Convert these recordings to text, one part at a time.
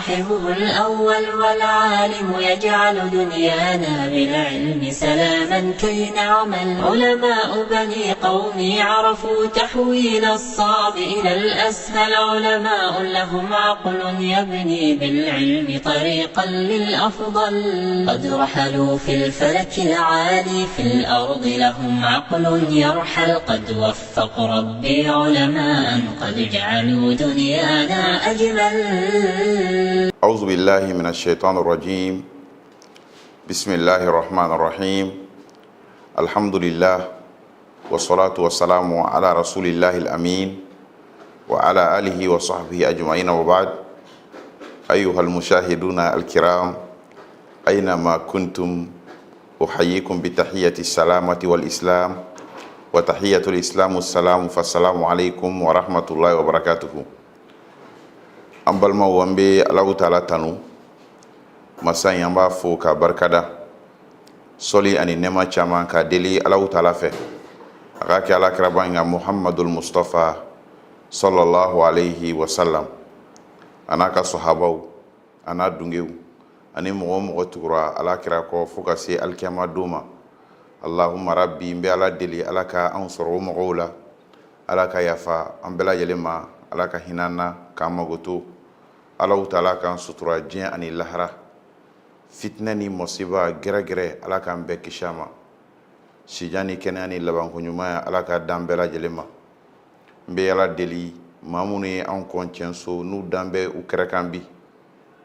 صاحبه الأول والعالم يجعل دنيانا بالعلم سلاما كي نعمل. علماء بني قومي عرفوا تحويل الصعب إلى الأسهل، علماء لهم عقل يبني بالعلم طريقا للأفضل. قد رحلوا في الفلك العالي، في الأرض لهم عقل يرحل، قد وفق ربي علماء قد جعلوا دنيانا أجمل. أعوذ بالله من الشيطان الرجيم. بسم الله الرحمن الرحيم. الحمد لله والصلاة والسلام على رسول الله الأمين وعلى آله وصحبه أجمعين، وبعد. أيها المشاهدون الكرام أينما كنتم، أحييكم بتحية السلامة والإسلام، وتحية الإسلام السلام، فالسلام عليكم ورحمة الله وبركاته. An balimaw, an bɛ Alahu Taala tanu, masa in, an b'a fo ka barikada, sɔli ani nɛɛma caman ka deli Alahu Taala fɛ a ka kɛ ala kiraba in ka Muhamadul Mustafa sallallahu alayhi wa sallam, a n'a ka sahabaw, a n'a dungew, ani mɔgɔ o mɔgɔ tugura ala kira kɔ fo ka se alikiyama don ma. Allahumma rabbi, n bɛ Ala deli, Ala ka anw sɔrɔ o mɔgɔw la. Ala ka yafa an bɛɛ lajɛlen ma, Ala ka hinɛ an na k'an magoto, Alahu Taala k'an sutura diɲɛ ani lahara, fitinɛ ni masiba gɛrɛgɛrɛ, Ala k'an bɛɛ kisi a ma. Sijan ni kɛnɛya ni labanko ɲuman, Ala ka dan bɛɛ lajɛlen ma. N bɛ Ala deli, maa minnu ye anw kɔn cɛnso, n'u dan bɛ u kɛrɛ kan bi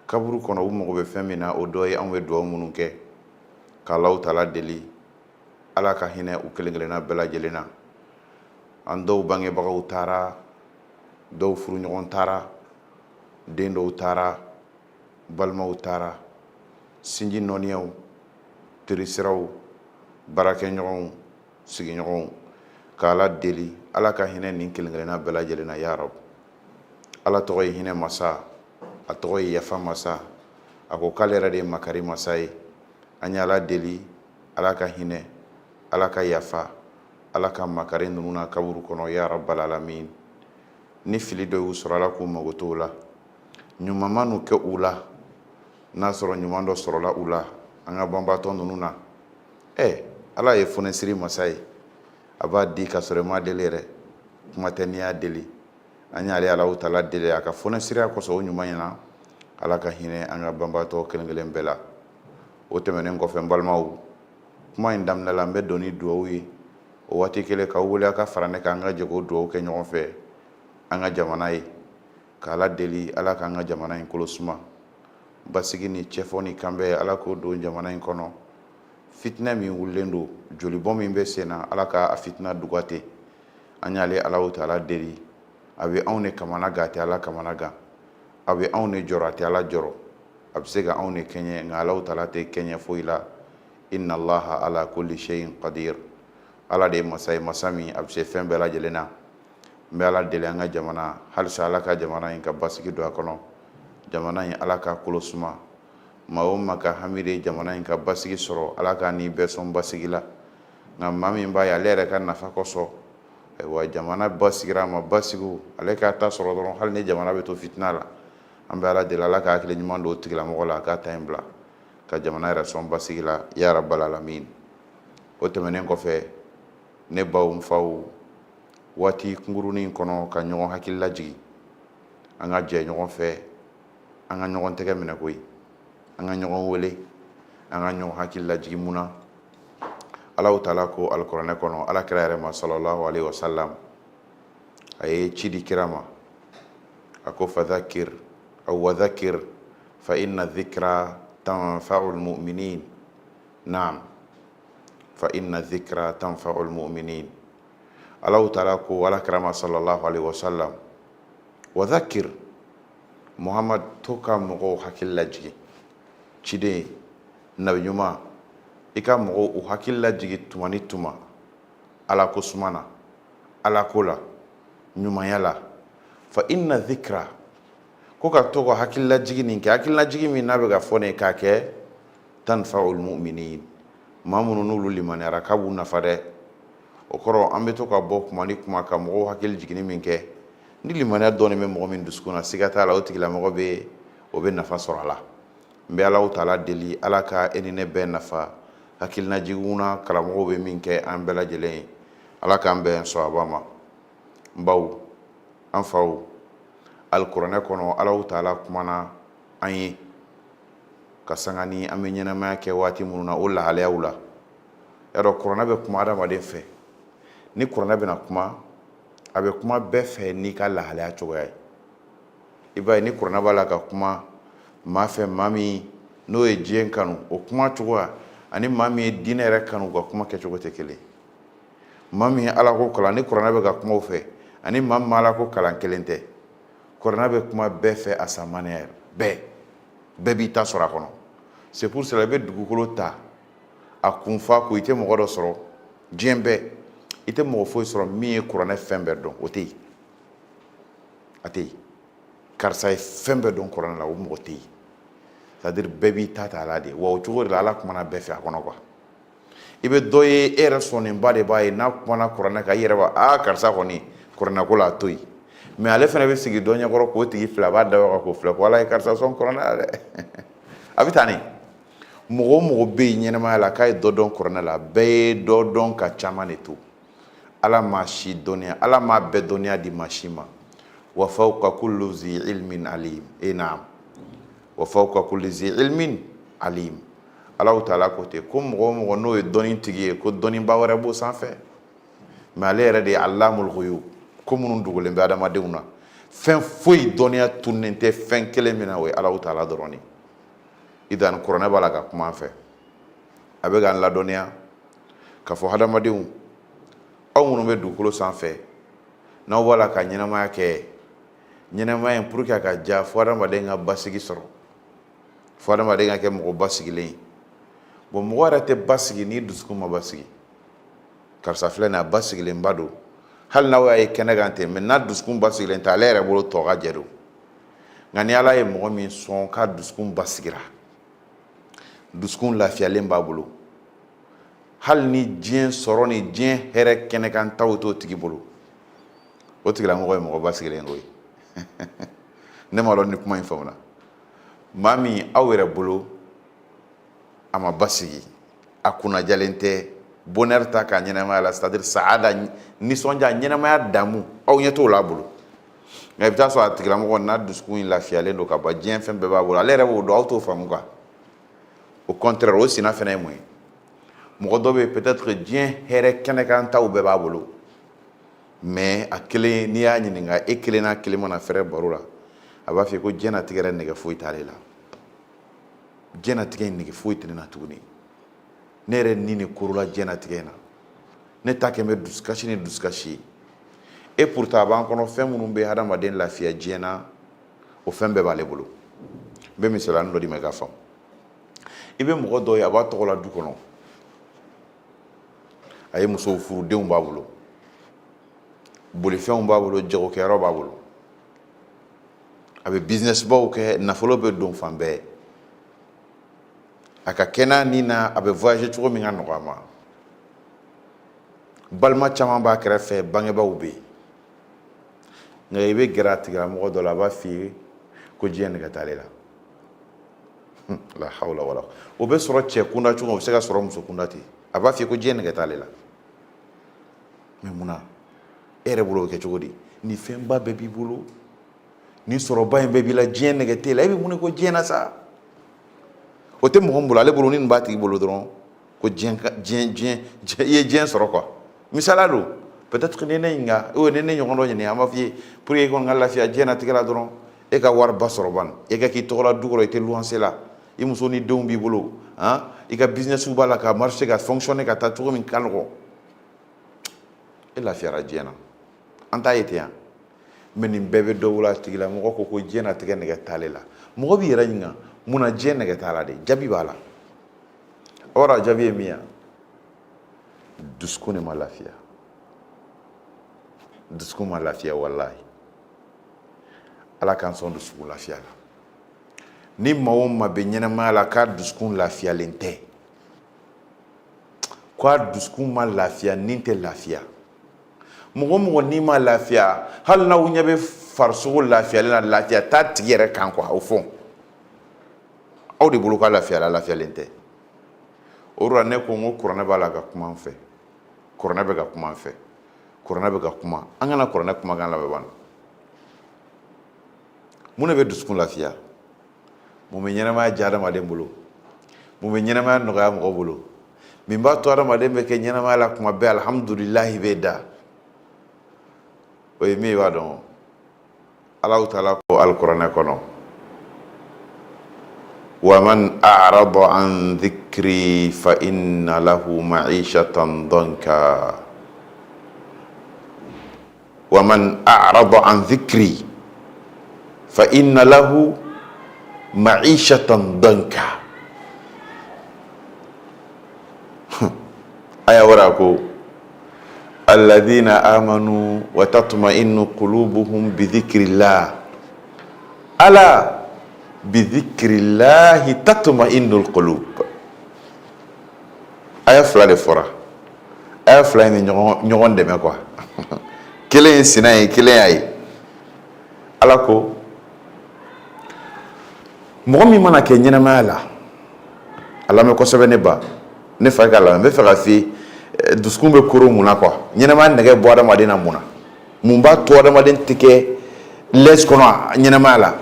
kaburu kɔnɔ, u mago bɛ fɛn min na, o dɔ ye anw bɛ dugawu minnu kɛ, k'Alahu Taala deli, Ala ka hinɛ u kelen kelenna bɛɛ lajɛlen na. An dɔw bangebagaw taara, dɔw furuɲɔgɔn taara, den dɔw taara, balimaw taara, sinji nɔniyaw, terisiraw, baarakɛɲɔgɔnw, sigiɲɔgɔnw, k'Ala deli, Ala ka hinɛ nin kelen kelenna bɛɛ lajɛlen na. Ya rabi, Ala tɔgɔ ye hinɛ masa, a tɔgɔ ye yafa masa, a ko k'ale yɛrɛ de ye makari masa ye. An ye Ala deli, Ala ka hinɛ, Ala ka yafa, Ala ka makari ninnu na kaburu kɔnɔ, ya rabbal alamin. Ni fili dɔ y'u sɔrɔ, Ala k'u mago t'o la. Ɲuman ma n'u kɛ u la, n'a sɔrɔ ɲuman dɔ sɔrɔla u la, an ka banbaatɔ ninnu na, ɛ, Ala ye fonisiri masa ye, a b'a di ka sɔrɔ i ma deli yɛrɛ, kuma tɛ n'i y'a deli. An y'ale Alahu Taala deli, a ka fonisiriya kosɔn, o ɲuman ɲɛna, Ala ka hinɛ an ka banbaatɔ kelen kelen bɛɛ la. O tɛmɛnen kɔfɛ, n balimaw, kuma in daminɛ la, n bɛ don ni duwawu ye. O waati kelen, k'aw wele a ka fara ne kan, an ka jɛ k'o duwawu kɛ ɲɔgɔn fɛ an ka jamana ye, k'Ala deli, Ala k'an ka jamana in kolo suma, basigi ni cɛfɔ ni kanbɛn, Ala k'o don jamana in kɔnɔ. Fitinɛ min wulilen don, jolibɔn min bɛ sen na, Ala ka a fitina duga ten. An y'ale Alahu Taala deli, a bɛ anw de kamana gan, a tɛ Ala kamana gan, a bɛ anw de jɔrɔ, a tɛ Ala jɔrɔ, a bɛ se ka anw de kɛɲɛ, nka Alahu Taala tɛ kɛɲɛ foyi la. Inna Allaha ala kulli shay'in qadir. Ala de ye masa ye, masa min a bɛ se fɛn bɛɛ lajɛlen na. N bɛ Ala deli an ka jamana, halisa Ala ka jamana in ka basigi don a kɔnɔ, jamana in, Ala ka kolo suma. Maa o maa ka hami de ye jamana in ka basigi sɔrɔ, Ala k'a ni bɛɛ sɔn basigi la. Nka maa min b'a ye ale yɛrɛ ka nafa kosɔn, ayiwa, jamana basigira a ma basigiw, ale k'a ta sɔrɔ dɔrɔn, hali ni jamana bɛ to fitina la, an bɛ Ala deli, Ala ka hakili ɲuman don o tigilamɔgɔ la, a k'a ta in bila ka jamana yɛrɛ sɔn basigi la, ya rabbal alamin. O tɛmɛnen kɔfɛ, ne baw, n faw, waati kunkurunin kɔnɔ ka ɲɔgɔn hakili lajigin, an ka jɛ ɲɔgɔn fɛ, an ka ɲɔgɔn tɛgɛ minɛ koyi, an ka ɲɔgɔn wele, an ka ɲɔgɔn hakili lajigin. Mun na? Alahu Taala ko alikuranɛ kɔnɔ, Ala kira yɛrɛ ma sallallahu alaihi wasallam, a ye ci di kira ma, a ko fadhakir aw wadhakir fa inna dhikra tanfa'ul mu'minin. Naam, fa inna dhikra tanfa'ul mu'minin. Alahu Taala ko Ala kira ma sallallahu alaihi wasallam, wadhakir Muhammad, to ka mɔgɔw hakili lajigin, ciden nabi ɲuman, i ka mɔgɔw u hakili lajigin tuma ni tuma Ala ko suma na, Ala ko la, ɲumanya la. Fa inna dhikra, ko ka to ka hakili lajigin nin kɛ, hakili lajigin min n'a bɛ ka fɔ nin k'a kɛ, tanfa'ul mu'minin, maa minnu n'olu limaniyara, k'a b'u nafa dɛ. O kɔrɔ, an bɛ to ka bɔ kuma ni kuma ka mɔgɔw hakili jiginni min kɛ, ni limaniya dɔɔnin bɛ mɔgɔ min dusukun na, siga t'a la, o tigilamɔgɔ bɛ O bɛ nafa sɔrɔ a la. N bɛ Alahu taala deli, Ala ka e ni ne bɛɛ nafa hakilinajiginw na. Karamɔgɔw bɛ min kɛ an bɛɛ lajɛlen ye, Ala k'an bɛn sawaba ma. N baw, an faw, alikuranɛ kɔnɔ, Alahu taala kumana an ye ka sanga ni an bɛ ɲɛnamaya kɛ waati minnu na, o lahalayaw la. Y'a dɔn, kuranɛ bɛ kuma adamaden fɛ. Ni kuranɛ bɛna kuma, a bɛ kuma bɛɛ fɛ n'i ka lahalaya cogoya ye. I b'a ye, ni kuranɛ b'a la ka kuma maa fɛ, maa min n'o ye diɲɛ kanu, o kuma cogoya ani maa min ye diinɛ yɛrɛ kanu, u ka kuma kɛcogo tɛ kelen. Maa min ye alako kalan, ni kuranɛ bɛ ka kuma o fɛ, ani maa min ma alako kalan, kelen tɛ. Kuranɛ bɛ kuma bɛɛ fɛ à sa manière. Bɛɛ bɛɛ b'i ta sɔrɔ a kɔnɔ. C'est pour cela, i bɛ dugukolo ta a kun fa ko, i tɛ mɔgɔ dɔ sɔrɔ diɲɛ bɛɛ, i tɛ mɔgɔ foyi sɔrɔ min ye kuranɛ fɛn bɛɛ dɔn. O tɛ yen, a tɛ yen. Karisa ye fɛn bɛɛ dɔn kuranɛ la, o mɔgɔ tɛ yen. C'est à dire, bɛɛ b'i ta ta a la de. Wa o cogo de la, Ala kumana bɛɛ fɛ a kɔnɔ quoi. I bɛ dɔ ye, e yɛrɛ sɔnnenba de b'a ye, n'a kumana kuranɛ kan, i yɛrɛ b'a aa, karisa kɔni, kuranɛ ko la, a to yen. Mais ale fana bɛ sigi dɔ ɲɛkɔrɔ k'o tigi filɛ, a b'a da waga k'o filɛ ko Ala ye karisa sɔn kuranɛ la dɛ. A bɛ taa ni mɔgɔ o mɔgɔ bɛ yen ɲɛnamaya la k'a ye dɔ dɔn kuranɛ la, bɛɛ ye dɔ dɔn ka caman de to. Ala ma si dɔnniya, Ala ma bɛɛ dɔnniya di maa si ma. Wa fawqa kulli zi ilmin alim. E naam, wa fawqa kulli zi ilmin alim. Alahu taala ko ten ko mɔgɔ o mɔgɔ n'o ye dɔnni tigi ye, ko dɔnniba wɛrɛ b'o sanfɛ. Mais ale yɛrɛ de ye allamul ghuyub, ko minnu dogolen bɛ adamadenw na, fɛn foyi dɔnniya tunnen tɛ fɛn kelen min na, o ye Alahu taala dɔrɔn de. Idan, kuranɛ b'a la ka kuma an fɛ, a bɛ k'an ladɔnniya k'a fɔ hadamadenw, aw minnu bɛ dugukolo sanfɛ, n'aw b'a la ka ɲɛnamaya kɛ, ɲɛnamaya in, pour que a ka diya, fo hadamaden ka basigi sɔrɔ, fo hadamaden ka kɛ mɔgɔ basigilen ye. Bon, mɔgɔ yɛrɛ tɛ basigi n'i dusukun ma basigi. Karisa filɛ nin ye, a basigilenba don, hali n'aw y'a ye kɛnɛ kan ten, mais n'a dusukun basigilen tɛ, ale yɛrɛ bolo tɔ ka jɛ don. Nka ni Ala ye mɔgɔ min sɔn k'a dusukun basigira, dusukun lafiyalen b'a bolo, hali ni diɲɛ sɔrɔ ni diɲɛ hɛrɛ kɛnɛkan taw t'o tigi bolo, o tigilamɔgɔ ye mɔgɔ basigilen ko ye. Ne m'a dɔn ni kuma in faamuna. Maa min aw yɛrɛ bolo a ma basigi, a kunnajalen tɛ, bonheur ta ka ɲɛnamaya la, c'est à dire saada, nisɔndiya, ɲɛnamaya damu, aw ɲɛ t'o la bolo. Nka i bɛ taa sɔrɔ a tigilamɔgɔ n'a dusukun in lafiyalen don ka ban, diɲɛ fɛn bɛɛ b'a bolo, ale yɛrɛ b'o dɔn, aw t'o faamu quoi. Au contraire, o sina fɛnɛ ye mun ye? Mɔgɔ dɔ bɛ yen, peut-être diɲɛ hɛrɛ kɛnɛkan taw bɛɛ b'a bolo, mais a kelen, n'i y'a ɲininka, e kelen n'a kelen mana fɛrɛ baro la, a b'a f'i ye ko diɲɛnatigɛ yɛrɛ nɛgɛ foyi t'ale la, diɲɛnatigɛ in nege foyi tɛ ne na tuguni, ne yɛrɛ ni ne korola diɲɛnatigɛ in na, ne ta kɛ bɛ dusukasi ni dusukasi ye. Et pourtant, a b'an kɔnɔ, fɛn minnu bɛ hadamaden lafiya diɲɛ na, o fɛn bɛɛ b'ale bolo. N bɛ misaliya dɔ d'i ma i ka faamu. I bɛ mɔgɔ dɔ ye, a b'a tɔgɔ la du kɔnɔ, a ye musow furu, denw b'a bolo, bolifɛnw b'a bolo, jagokɛyɔrɔ b'a bolo, a bɛ business baw kɛ, nafolo bɛ don fan bɛɛ, a ka kɛnɛya ni na, a bɛ voyager cogo min ka nɔgɔ a ma, balima caman b'a kɛrɛfɛ, bangebaaw bɛ yen. Nka i bɛ gɛrɛ a tigilamɔgɔ dɔ la, a b'a f'i ye ko diɲɛ nɛgɛ t'ale la. La hawla wala. O bɛ sɔrɔ cɛ kunda cogo, o bɛ se ka sɔrɔ muso kunda ten. A b'a f'i ye ko diɲɛ nɛgɛ t'ale la. Mais munna? E yɛrɛ bolo, o bɛ kɛ cogo di? Ni fɛnba bɛɛ b'i bolo, ni sɔrɔba in bɛɛ b'i la, diɲɛ nɛgɛ t'e la, e bɛ mun de ko diɲɛ na sa? O tɛ mɔgɔ min bolo, ale bolo, ni nin b'a tigi bolo dɔrɔn, ko diɲɛ diɲɛ diɲɛ, i ye diɲɛ sɔrɔ quoi. Misaliya don. Peut-être ni ne ɲininka ou ni ne ɲɔgɔn dɔ ɲininka, an b'a f'i ye, pour que i kɔni ka lafiya diɲɛnatigɛ la dɔrɔn, e ka wariba sɔrɔ ban, e ka k'i tɔgɔ la du kɔrɔ, i tɛ luwanse la, i muso ni denw b'i bolo, han, i ka business b'a la ka marcher, ka fonctionner, ka taa cogo min ka nɔgɔn, e lafiyara diɲɛ na. An t'a ye ten yan. Mais nin bɛɛ bɛ dɔ bolo, a tigilamɔgɔ ko ko diɲɛnatigɛ nɛgɛ t'ale la. Mɔgɔ b'i yɛrɛ ɲininka, mun na diɲɛ nɛgɛ t'a la de? Jaabi b'a la. O yɔrɔ jaabi ye min ye, dusukun de ma lafiya, dusukun ma lafiya. Walahi, Ala k'an sɔn dusukun lafiya la. Ni maa o maa bɛ ɲɛnamaya la k'a dusukun lafiyalen tɛ, k'a dusukun ma lafiya, ni tɛ lafiya. Mɔgɔ o mɔgɔ n'i ma lafiya, hali n'aw ɲɛ bɛ farisogo lafiyalen na, lafiya t'a tigi yɛrɛ kan quoi, au fond. Aw de bolo k'a lafiyala, a lafiyalen tɛ. O de la ne ko n ko kuranɛ b'a la ka kuma an fɛ, kuranɛ bɛ ka kuma an fɛ, kuranɛ bɛ ka kuma. An kana kuranɛ kumakan lamɛn bani. Mun de bɛ dusukun lafiya? Mun bɛ ɲɛnamaya diya adamaden bolo? Mun bɛ ɲɛnamaya nɔgɔya mɔgɔ bolo? Min b'a to adamaden bɛ kɛ ɲɛnamaya la kuma bɛɛ alihamudulilahi bɛ da, o ye min ye, i b'a dɔn. Alahu taala ko alikuranɛ kɔnɔ, wa man a'rada an dhikri fa inna lahu ma'ishatan danka. Wa man a'rada an dhikri fa inna lahu ma'ishatan danka. Aya wɛrɛ ko, alladhina amanu wa tatma'innu qulubuhum bi dhikrillah, ala bi dhikrillahi tatma'innul qulub. Aya fila de fɔra, aya fila in bɛ ɲɔgɔn dɛmɛ quoi. Kelen ye sina ye, kelen y'a ye. Ala ko mɔgɔ min mana kɛ ɲɛnamaya la, a lamɛn kosɛbɛ, ne ba, ne fa, k'a lamɛn. N bɛ fɛ ka f'i ye, dusukun bɛ koro mun na quoi? Ɲɛnamaya nɛgɛ bɔ adamaden na mun na? Mun b'a to adamaden tɛ kɛ l'aise kɔnɔ ɲɛnamaya la?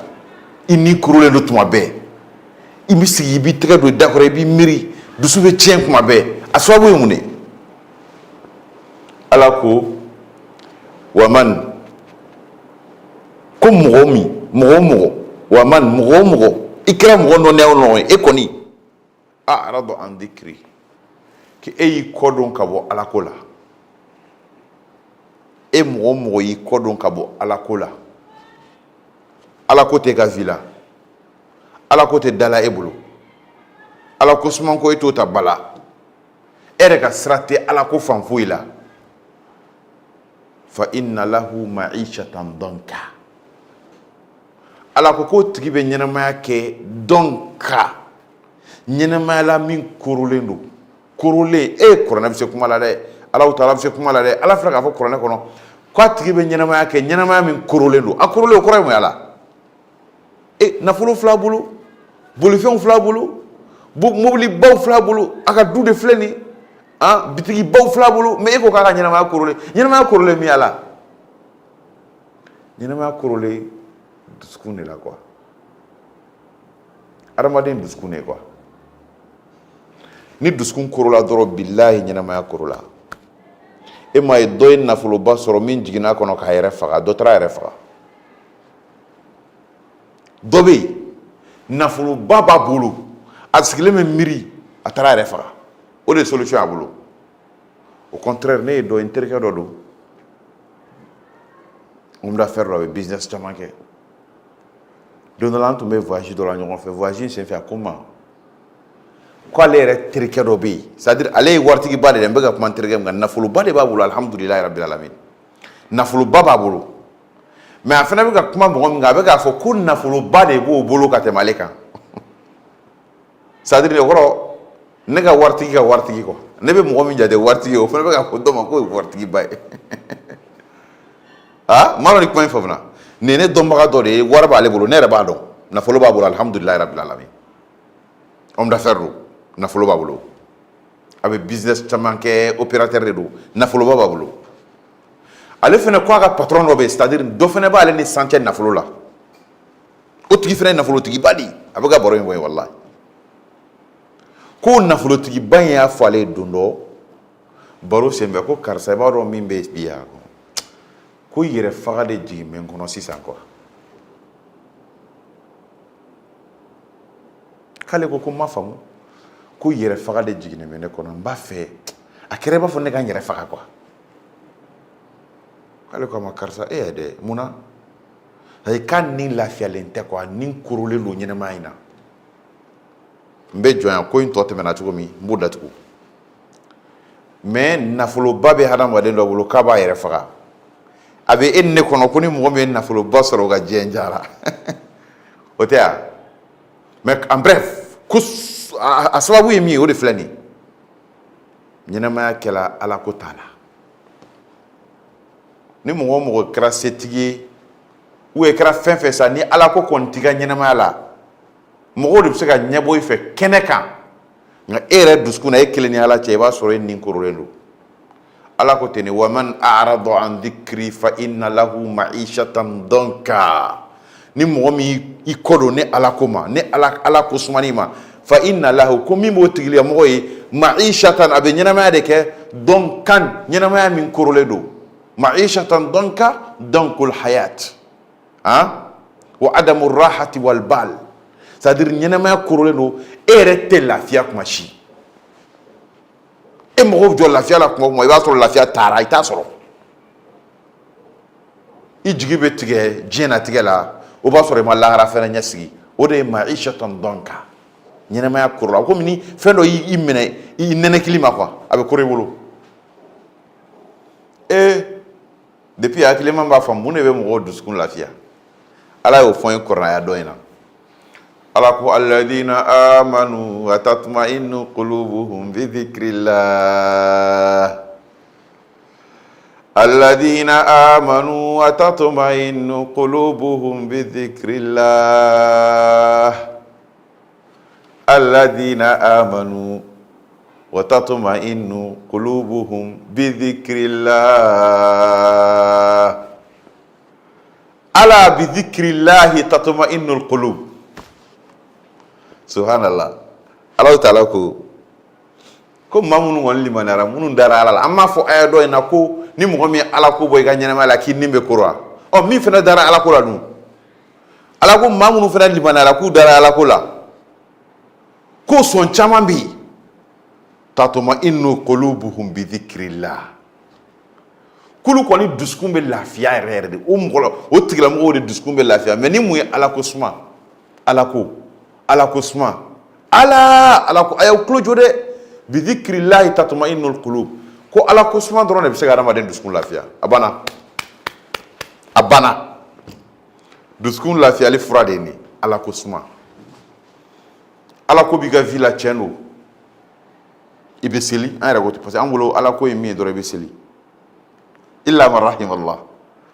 I ni korolen don tuma bɛɛ, i bɛ sigi, i b'i tɛgɛ don i da kɔrɔ, i b'i miiri, dusu bɛ tiɲɛ tuma bɛɛ. A sababu ye mun de ye? Ala ko wa man, ko mɔgɔ min, mɔgɔ o mɔgɔ, wa man, mɔgɔ o mɔgɔ, i kɛra mɔgɔ nɔnɛ o nɔgɔ ye, e kɔni a'rada an dhikri, k'e y'i kɔ don ka bɔ Ala ko la. E mɔgɔ o mɔgɔ y'i kɔ don ka bɔ Ala ko la, Ala ko tɛ ka vie la, Ala ko tɛ da la e bolo, Ala ko suman ko e t'o ta ba la, e yɛrɛ ka sira tɛ Ala ko fan foyi la. Fa inna lahu ma'ishatan danka. Ala ko k'o tigi bɛ ɲɛnamaya kɛ danka, ɲɛnamaya la min korolen don. Korolen, e kuranɛ bɛ se kuma la dɛ, Alahu taala bɛ se kuma la dɛ. Ala filɛ k'a fɔ kuranɛ kɔnɔ k'a tigi bɛ ɲɛnamaya kɛ ɲɛnamaya min korolen don. A korolen, o kɔrɔ ye mun ye? Ala e nafolo fil'a bolo, bolifɛnw fil'a bolo, mobilibaw fil'a bolo, a ka du de filɛ nin, ah, bitigibaw fil'a bolo, mais e ko k'a ka ɲɛnamaya korolen. Ɲɛnamaya korolen min? Ala, ɲɛnamaya korolen dusukun de la quoi, adamaden dusukun de quoi. Ni dusukun korola dɔrɔn, bilahi, ɲɛnamaya korola. E m'a ye dɔ ye nafoloba sɔrɔ min jiginna a kɔnɔ k'a yɛrɛ faga, dɔ taara a yɛrɛ faga. Dɔ bɛ yen, nafoloba b'a bolo, a sigilen bɛ miiri, a taara a yɛrɛ faga. O de ye solution y'a bolo. Au contraire, ne ye dɔ ye, n terikɛ dɔ don, homme d'affaires dɔ, a bɛ business caman kɛ. Don dɔ la, an tun bɛ voyage dɔ la ɲɔgɔn fɛ. Voyage in senfɛ, a ko n ma k'ale yɛrɛ terikɛ dɔ bɛ yen, c'est à dire ale ye waritigiba de ye. N bɛ ka kuma n terikɛ min kan, nafoloba de b'a bolo, alihamudulilayi rabil alamin, nafoloba b'a bolo. Mais a fana bɛ ka kuma mɔgɔ min kan, a bɛ k'a fɔ ko nafoloba de b'o bolo ka tɛmɛ ale kan. C'est à dire o kɔrɔ, ne ka waritigi ka waritigi quoi. Ne bɛ mɔgɔ min jate waritigi ye, o fana bɛ k'a fɔ dɔ ma k'o ye waritigiba ye. Ah, n m'a dɔn ni kuma in faamuna. Nin ye ne dɔnbaga dɔ de ye, wari b'ale bolo, ne yɛrɛ b'a dɔn, nafolo b'a bolo, alihamudulilayi rabil alamin, homme d'affaires don, nafolo b'a bolo, a bɛ business caman kɛ, opérateur de don, nafoloba b'a bolo. Ale fana ko a ka patron dɔ bɛ yen, c'est à dire dɔ fana b'ale ni san cɛ nafolo la, o tigi fana ye nafolotigiba de ye. A bɛ ka baro in bɔ yen, walahi, ko nafolotigiba in y'a fɔ ale ye don dɔ baro senfɛ ko karisa, i b'a dɔn min bɛ bi yan, ko yɛrɛ faga de jigin bɛ n kɔnɔ sisan quoi. K'ale ko ko n ma faamu. Ko yɛrɛ faga de jiginnen bɛ ne kɔnɔ, n b'a fɛ a kɛra i b'a fɔ ne ka n yɛrɛ faga quoi. K'ale ko a ma, karisa, e yɛrɛ dɛ, mun na? Ayi, k'a ni lafiyalen tɛ quoi, a ni korolen don ɲɛnamaya in na. N bɛ jɔ yan, ko in tɔ tɛmɛna cogo min, n b'o datugu. Mais nafoloba bɛ hadamaden dɔ bolo k'a b'a yɛrɛ faga, a bɛ e ni ne kɔnɔ ko ni mɔgɔ min ye nafoloba sɔrɔ, o ka diɲɛ jara, o tɛ yan. Mais en bref, ko a sababu ye min ye, o de filɛ nin ye. Ɲɛnamaya kɛla Ala ko t'a la. Ni mɔgɔ o mɔgɔ kɛra setigi ye ou kɛra fɛn fɛn sa, ni Ala ko kɔni t'i ka ɲɛnamaya la. Mɔgɔw de bɛ se ka ɲɛbɔ i fɛ kɛnɛ kan, nka e yɛrɛ dusukun na, e kelen ni Ala cɛ, i b'a sɔrɔ e ni korolen don. Ala ko ten, wa man a'rada an dhikri fa inna lahu ma'ishatan danka. Ni mɔgɔ min i kɔ don ne Ala ko ma, ne Ala, Ala ko sumani ma, fa inna lahu, ko min b'o tigilamɔgɔ ye, ma'ishatan, a bɛ ɲɛnamaya de kɛ, dankan, ɲɛnamaya min korolen don, ma'ishatan danka, dankul hayat, han, wa adamu rahati wal bal, c'est à dire ɲɛnamaya korolen don, e yɛrɛ tɛ lafiya kuma si. E mɔgɔw jɔ lafiya la kuma o kuma, i b'a sɔrɔ lafiya taara, i t'a sɔrɔ. I jigi bɛ tigɛ diɲɛnatigɛ la, o b'a sɔrɔ i ma lahara fɛnɛ ɲɛsigi. O de ye ma'ishatan danka, ɲɛnamaya korola, komi ni fɛn dɔ y'i minɛ i nɛnɛkili ma quoi, a bɛ koro i bolo. Ee, depuis hakilima b'a faamu mun de bɛ mɔgɔw dusukun lafiya. Ala y'o fɔ n ye kuranɛ dɔ in na. Ala ko alladina amanu wa tatma'innu qulubuhum bi dhikrillah, alladina amanu wa tatma'innu qulubuhum bi dhikrillah, alladina amanu wa tatma'innu qulubuhum bi dhikrillah, ala bi dhikrillahi tatma'innul qulub. Subhanallah. Ala ta'ala ko maa minnu kɔni limaniyara, minnu dara Ala la, an m'a fɔ aya dɔ in na ko ni mɔgɔ min ye Ala ko bɔ i ka ɲɛnamaya la, k'i ni bɛ koro wa? Ɔ, min fana dara Ala ko la dun? Ala ko maa minnu fana limaniyara, k'u dara Ala ko la, ko sɔn caman bɛ yen, tatma'innu qulubuhum bi dhikrillah, k'olu kɔni dusukun bɛ lafiya yɛrɛ yɛrɛ de. O mɔgɔ la, o tigilamɔgɔw de dusukun bɛ lafiya. Mais ni mun ye? Ala ko suma, Ala ko, Ala ko suma, Ala, Ala ko. A y'aw tulo jɔ dɛ. Bi dhikrillahi tatma'innul qulub, ko Ala ko suma dɔrɔn de bɛ se ka adamaden dusukun lafiya. A banna, a banna. Dusukun lafiyali fura de ye nin, Ala ko suma. Ala ko b'i ka vie la, tiɲɛ don, i bɛ seli. An yɛrɛ ko parce que an bolo Ala ko ye min ye dɔrɔn, i bɛ seli, illa man rahimallah.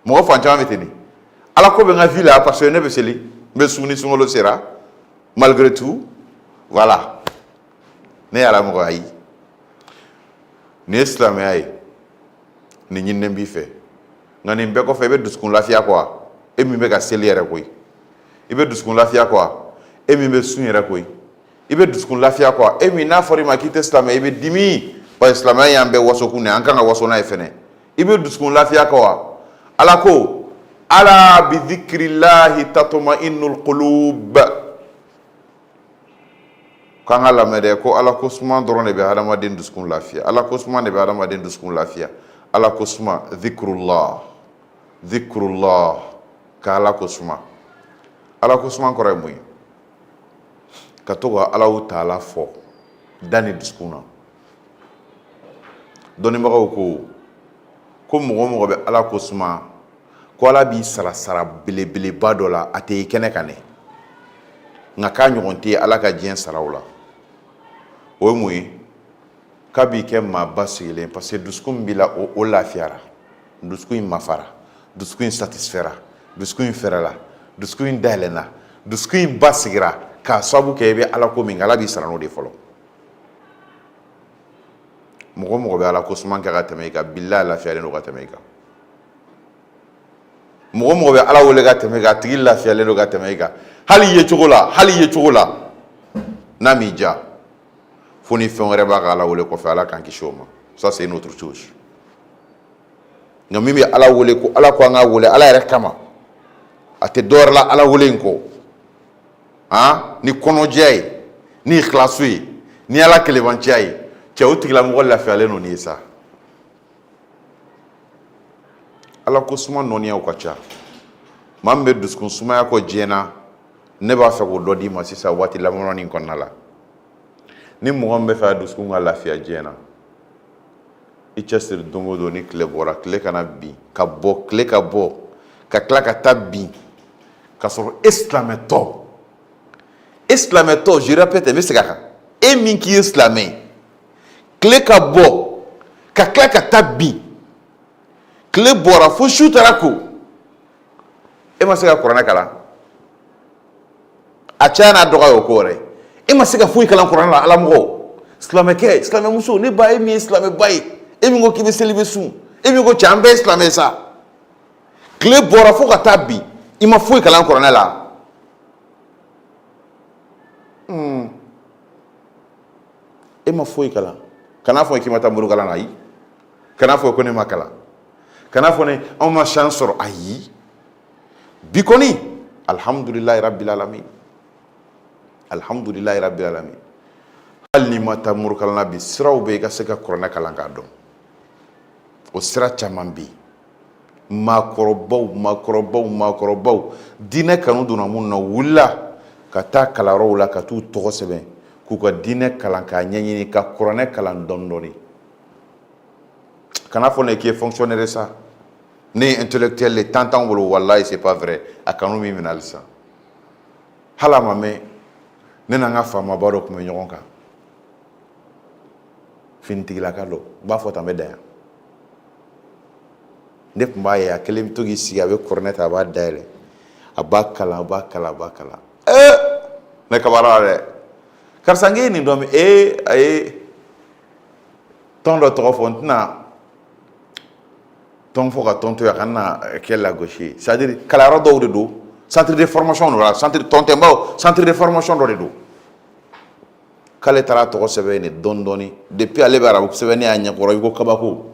Mɔgɔ fan caman bɛ ten de. Ala ko bɛ n ka vie la parce que ne bɛ seli, n bɛ sun ni sunkalo sera, malgré tout, voilà, ne ye Ala mɔgɔ. Ayi, nin ye silamɛya ye, nin ɲininen b'i fɛ. Nka nin bɛɛ kɔfɛ, i bɛ dusukun lafiya kɔ, e min bɛ ka seli yɛrɛ koyi, i bɛ dusukun lafiya kɔ, e min bɛ sun yɛrɛ koyi, i bɛ dusukun lafiya kɔ, e min n'a fɔra i ma k'i tɛ silamɛ, i bɛ dimi, parce que silamɛya y'an bɛɛ waso kun de, an kan ka waso n'a ye fɛnɛ. I bɛ dusukun lafiya kɔ wa? Ala ko ala bi dhikrillahi tatma'innul qulub. K'an ka lamɛn dɛ, ko Ala ko suma dɔrɔn de bɛ hadamaden dusukun lafiya. Ala ko suma de bɛ hadamaden dusukun lafiya. Ala ko suma, dhikrullah, dhikrullah, ka Ala ko suma. Ala ko suma kɔrɔ ye mun ye? Ka to ka Alahu taala fɔ da ni dusukun na. Dɔnnibagaw ko mɔgɔ o mɔgɔ bɛ Ala ko suma, ko Ala b'i sara sara belebeleba dɔ la, a tɛ ye kɛnɛ kan dɛ, nka k'a ɲɔgɔn tɛ Ala ka diɲɛ saraw la. O ye mun ye? K'a b'i kɛ maa basigilen, parce que dusukun min b'i la, o lafiyara, dusukun in mafara, dusukun in satisfɛra, dusukun in fɛrɛla, dusukun in dayɛlɛnna, dusukun in basigira, k'a sababu kɛ i bɛ Ala ko min kɛ. Ala b'i sara n'o de fɔlɔ. Mɔgɔ o mɔgɔ bɛ Ala ko suma kɛ ka tɛmɛ i kan, bilahi, lafiyalen don ka tɛmɛ i kan. Mɔgɔ o mɔgɔ bɛ Ala wele ka tɛmɛ i kan, a tigi lafiyalen don ka tɛmɛ i kan, hali ye cogo la, hali ye cogo la. N'a m'i diya, fo ni fɛn wɛrɛ b'a ka Ala wele kɔfɛ, Ala k'an kisi o ma, ça c'est une autre chose. Nka min bɛ Ala wele, ko Ala ko an k'a wele Ala yɛrɛ kama, a tɛ dɔwɛrɛ la Ala wele in kɔ, han, ni kɔnɔjɛya ye, ni ikhlasu ye, ni Ala kelebanciya ye, cɛ, o tigilamɔgɔ lafiyalen don. Nin ye sa, Ala ko suma nɔniyaw ka ca. Maa min bɛ dusukun sumaya kɔ diɲɛ na, ne b'a fɛ k'o dɔ d'i ma sisan, waati laban nin kɔnɔna la. Ni mɔgɔ min bɛ fɛ a dusukun ka lafiya diɲɛ na, i cɛsiri don o don, ni tile bɔra, tile kana bin ka bɔ, tile ka bɔ ka tila ka taa bin ka sɔrɔ e silamɛtɔ, e silamɛtɔ, je répète, n bɛ segin a kan, e min k'i ye silamɛ ye, tile ka bɔ ka tila ka taa bin, tile bɔra fo su taara ko, e ma se ka kuranɛ kalan. A caya n'a dɔgɔ ye o ko wɛrɛ ye. E ma se ka foyi kalan kuranɛ la. Ala mɔgɔ, silamɛkɛ, silamɛmuso, ne ba, e min ye silamɛba ye, e min ko k'i bɛ seli, bɛ sun, e min ko cɛ an bɛɛ ye silamɛ ye sa, tile bɔra fo ka taa bin, i ma foyi kalan kuranɛ la. E ma foyi kalan. Kana fɔ k'i ma taa morikalan na, ayi. Kana fɔ ko ne ma kalan. Kana fɔ ne anw ma chance sɔrɔ, ayi. Bi kɔni, alhamdulilayi rabbil alamin, alhamdulilayi rabbil alamin. Hali n'i ma taa morikalan na bi, siraw bɛ i ka se ka kuranɛ kalan k'a dɔn. O sira caman bɛ yen. Maakɔrɔbaw, maakɔrɔbaw, maakɔrɔbaw, diinɛ kanu donna minnu na, wulila ka taa kalanyɔrɔw la ka t'u tɔgɔ sɛbɛn k'u ka diinɛ kalan k'a ɲɛɲini, ka kuranɛ kalan dɔɔni dɔɔni. Kana fɔ ne k'i ye fonctionnaire sa, ne ye intellectuel le, temps t'anw bolo. Walayi, c'est pas vrai. A kanu min minɛ halisa, hali a ma mɛn, ne n'an ka faamaba dɔ tun bɛ ɲɔgɔn kan, finitigilaka dɔ, n b'a fɔ tan, n bɛ dan yan. Ne tun b'a ye, a kelen bɛ to k'i sigi, a bɛ kuranɛ ta, a b'a dayɛlɛ, a b'a kalan, a b'a kalan, a b'a kalan. Ee, ne kabara dɛ! Karisa, n k'e ye nin dɔn min? Ee, a ye tɔn dɔ tɔgɔ fɔ, n tɛna tɔn fɔ ka tɔn to yen, a kana kɛ lagosi ye. C'est à dire kalanyɔrɔ dɔw de don, centre de formation dɔ la, centre tɔn tɛ n bawo, centre de formation dɔ de don. K'ale taara tɔgɔ sɛbɛn yen dɔɔni dɔɔni. Depuis ale bɛ arabu sɛbɛnni y'a ɲɛkɔrɔ i ko kabako,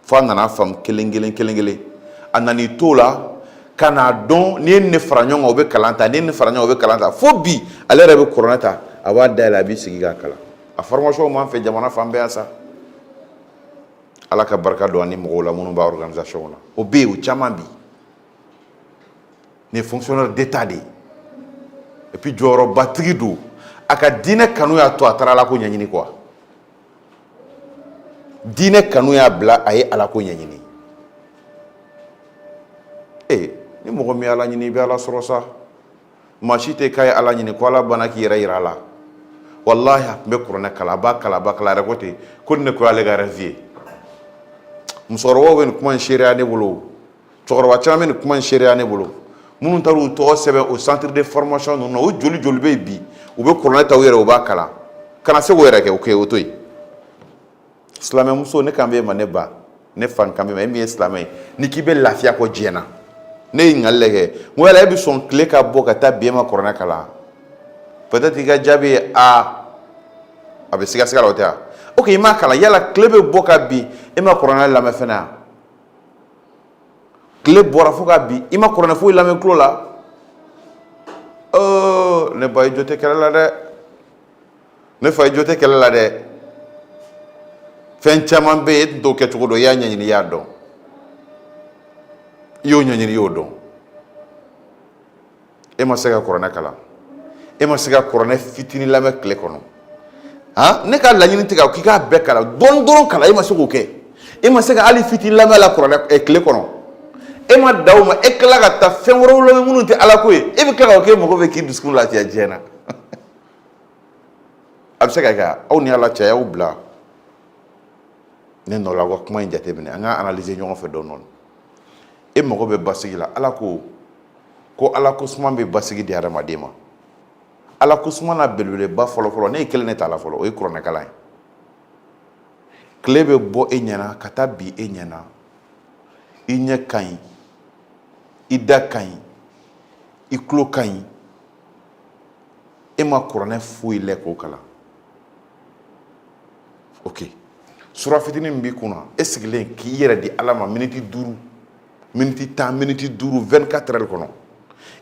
fo a nana faamu kelen kelen kelen kelen. A nan'i t'o la ka n'a dɔn, n'i ye nin fara ɲɔgɔn kan, o bɛ kalan ta, n'i ye nin fara ɲɔgɔn kan, o bɛ kalan ta. Fo bi, ale yɛrɛ bɛ kuranɛ ta, a b'a dayɛlɛ, a b'i sigi k'a kalan. A formation b'an fɛ jamana fan bɛɛ yan sa. Ala ka barika don an ni mɔgɔw la minnu b'a organisation na. O bɛ yen, o caman bi nin ye fonctionnaire d'État de ye, et puis jɔyɔrɔbatigi don. A ka diinɛ kanu y'a to a taara Ala ko ɲɛɲini quoi. Diinɛ kanu y'a bila a ye Ala ko ɲɛɲini. Ee, ni mɔgɔ min ye Ala ɲini, i bɛ Ala sɔrɔ sa. Maa si tɛ k'a ye Ala ɲini ko Ala banna k'i yɛrɛ yira a la. Walahi, a tun bɛ kuranɛ kalan, a b'a kalan, a b'a kalan. A yɛrɛ ko ten ko nin de ko y'ale ka rêve ye. Musokɔrɔbaw bɛ nin kuma in seereya ne bolo, cɛkɔrɔba caman bɛ nin kuma in seereya ne bolo, minnu taara u tɔgɔ sɛbɛn o centre de formation ninnu na. O joli joli bɛ yen bi, u bɛ kuranɛ ta u yɛrɛ, u b'a kalan. Kana se k'o yɛrɛ kɛ, o kɛ, o to yen. Silamɛmuso, ne kan bɛ e ma, ne ba, ne fa kan bɛ ma, e min ye silamɛ ye, ni k'i bɛ lafiya kɔ diɲɛ na, ne ye ɲininkali de kɛ. N ko yala e bɛ sɔn tile ka bɔ ka taa bin, e ma kuranɛ kalan? Peut-être i ka jaabi ye a, a bɛ sigasiga la, o tɛ wa? Ok, i m'a kalan. Yala tile bɛ bɔ ka bin, e ma kuranɛ lamɛn fɛnɛ wa? Tile bɔra fo ka bin, i ma kuranɛ foyi lamɛn tulo la? Ne ba, i jo tɛ kɛlɛ la dɛ. Ne fa, i jo tɛ kɛlɛ la dɛ. Fɛn caman bɛ yen, e tun t'o kɛ cogo dɔn. I y'a ɲɛɲini, i y'a dɔn, i y'o ɲɛɲini, i y'o dɔn. E ma se ka kuranɛ kalan, e ma se ka kuranɛ fitinin lamɛn tile kɔnɔ. Han, ne ka laɲini tɛ k'i k'a bɛɛ kalan, dɔɔni dɔrɔn kalan. E ma se k'o kɛ, e ma se ka hali fitinin lamɛn la kuranɛ tile kɔnɔ. E ma da o ma, e tila ka taa fɛn wɛrɛw lamɛn minnu tɛ Ala ko ye. E bɛ tila k'o kɛ, e mago bɛ k'i dusukun lafiya diɲɛ na. A bɛ se ka kɛ aw ni Ala cɛ, y'aw bila ne nɔ la. Aw ka kuma in jateminɛ, an ka analyser ɲɔgɔn fɛ dɔɔni dɔɔni. E mago bɛ basigi la. Ala ko ko Ala ko suma bɛ basigi di adamaden ma. Ala ko suma na belebeleba fɔlɔ fɔlɔ, ne ye kelen ne ta la fɔlɔ, o ye kuranɛkalan ye. Tile bɛ bɔ e ɲɛna ka taa bin e ɲɛna, i ɲɛ ka ɲi, i da ka ɲi, i tulo ka ɲi, e ma kuranɛ foyi lɛ k'o kalan. Ok, sura fitinin min b'i kunna, e sigilen k'i yɛrɛ di Ala ma miniti 5, miniti 10, miniti 5, 24 heures kɔnɔ,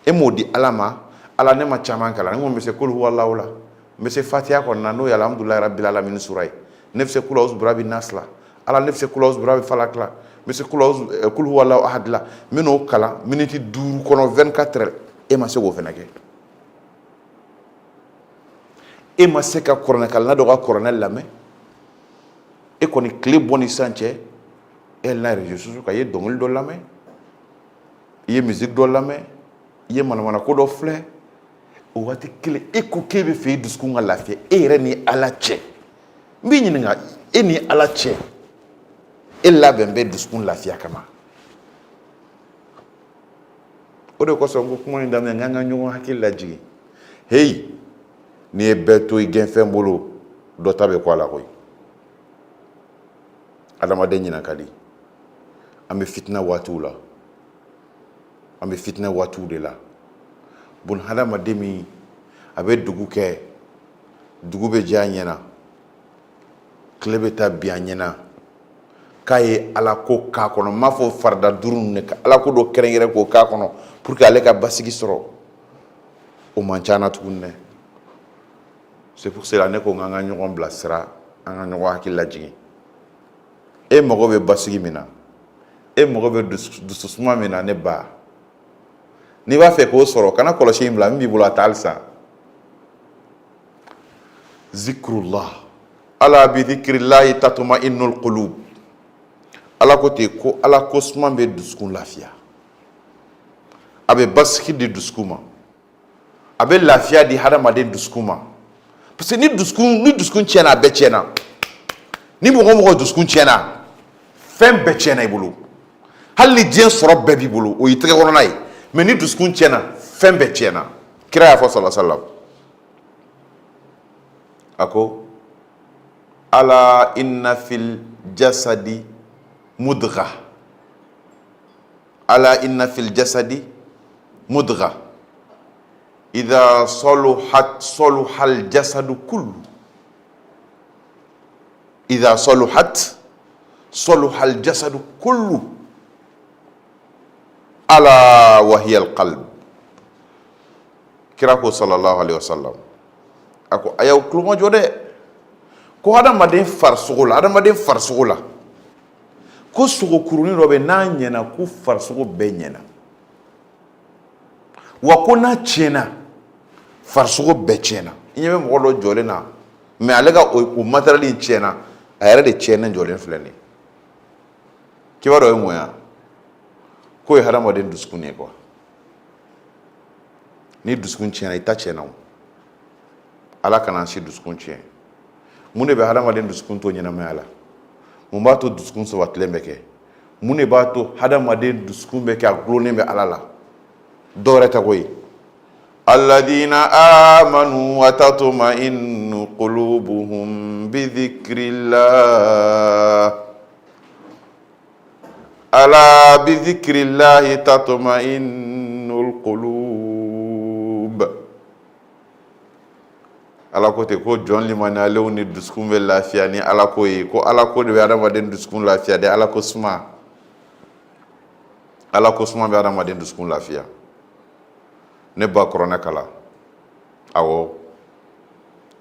e m'o di Ala ma. Ala, ne ma caman kalan, ne ko n bɛ se kul huwalahu la, n bɛ se fatiya kɔnɔ na, n'o ye alhamdulilayi rabbil alamin sura ye, ne bɛ se kul auzu birabi nas la. Ala, ne bɛ se kul auzu birabi falak la, n bɛ se kul huwalahu ahad la, n bɛ n'o kalan miniti 5 kɔnɔ 24 heures. E ma se k'o fana kɛ. E ma se ka kuranɛkalanna dɔ ka kuranɛ lamɛn. E kɔni, tile bɔ ni sisan cɛ, e yɛlɛnna réseaux sociaux kan, i ye dɔnkili dɔ lamɛn, i ye musique dɔ lamɛn, i ye manamana ko dɔ filɛ. O waati kelen, e ko k'e bɛ fɛ i dusukun ka lafiya e yɛrɛ ni Ala cɛ. N b'i ɲininka, e ni Ala cɛ, e labɛn bɛ dusukun lafiya kama? O de kosɔn n ko kuma in daminɛ, n k'an ka ɲɔgɔn hakili lajigin. Heyi, n'i ye bɛɛ to i gɛnfɛn bolo, dɔ ta bɛ kɔ a la koyi. Adamaden ɲina ka di. An bɛ fitina waatiw la, an bɛ fitina waatiw de la. Bun hadamaden min a bɛ dugu kɛ, dugu bɛ jɛ a ɲɛna, tile bɛ taa bin a ɲɛna, k'a ye ala ko k'a kɔnɔ, n m'a fɔ farida duuru ninnu ka ala ko dɔ kɛrɛnkɛrɛn k'o k'a kɔnɔ pour que ale ka basigi sɔrɔ, o man ca na tuguni dɛ. C'est pour cela ne ko n k'an ka ɲɔgɔn bilasira, an ka ɲɔgɔn hakili lajigin. E mago bɛ basigi min na, e mago bɛ dususuma min na, ne ba, n'i b'a fɛ k'o sɔrɔ, kana kɔlɔsi in bila. Min b'i bolo, a ta halisa. Zikrullah, ala bi zikrillahi tatuma innul qulub. Ala ko ten ko ala ko suma bɛ dusukun lafiya, a bɛ basigi di dusukun ma, a bɛ lafiya di hadamaden dusukun ma. Parce que ni dusukun tiɲɛna, a bɛɛ tiɲɛna. Ni mɔgɔ o mɔgɔ dusukun tiɲɛna, fɛn bɛɛ tiɲɛna i bolo. Hali ni diɲɛ sɔrɔ bɛɛ b'i bolo, o y'i tɛgɛ kɔnɔna ye, mais ni dusukun tiɲɛna, fɛn bɛɛ tiɲɛna. Kira y'a fɔ, sala salam, a ko: ala inna fil jasadi mudgha, ala inna fil jasadi mudgha, idha saluhat saluhal jasadu kullu, idha saluhat saluhal jasadu kullu, ala wa hiya al qalb. Kira ko, sallallahu alaihi wasallam, a ko a y'aw tulomajɔ dɛ, ko hadamaden farisogo la, hadamaden farisogo la, ko sogokurunin dɔ bɛ, n'a ɲɛna, ko farisogo bɛɛ ɲɛna, wa ko n'a tiɲɛna, farisogo bɛɛ tiɲɛna. I ɲɛ bɛ mɔgɔ dɔ jɔlen na, mais ale ka o matériel in tiɲɛna, a yɛrɛ de tiɲɛnen jɔlen filɛ nin ye. K'i b'a dɔn o ye mun ye? K'o ye hadamaden dusukun ye quoi. Ni dusukun tiɲɛna, i ta tiɲɛna. O Ala kana an si dusukun tiɲɛ. Mun de bɛ hadamaden dusukun to ɲɛnamaya la? Mun b'a to dusukun sabatilen bɛ kɛ? Mun de b'a to hadamaden dusukun bɛ kɛ a gulonnen bɛ Ala la? Dɔwɛrɛ tɛ koyi. Alladina amanu wa tatma'innu qulubuhum bi dhikrillah, ala bi dhikrillahi tatma'innul qulub. Ala ko ten ko jɔn limaniyalenw ni dusukun bɛ lafiya ni Ala ko ye, ko Ala ko de bɛ hadamaden dusukun lafiya dɛ. Ala ko suma, Ala ko suma bɛ hadamaden dusukun lafiya. Ne ba, kuranɛ kalan, awɔ,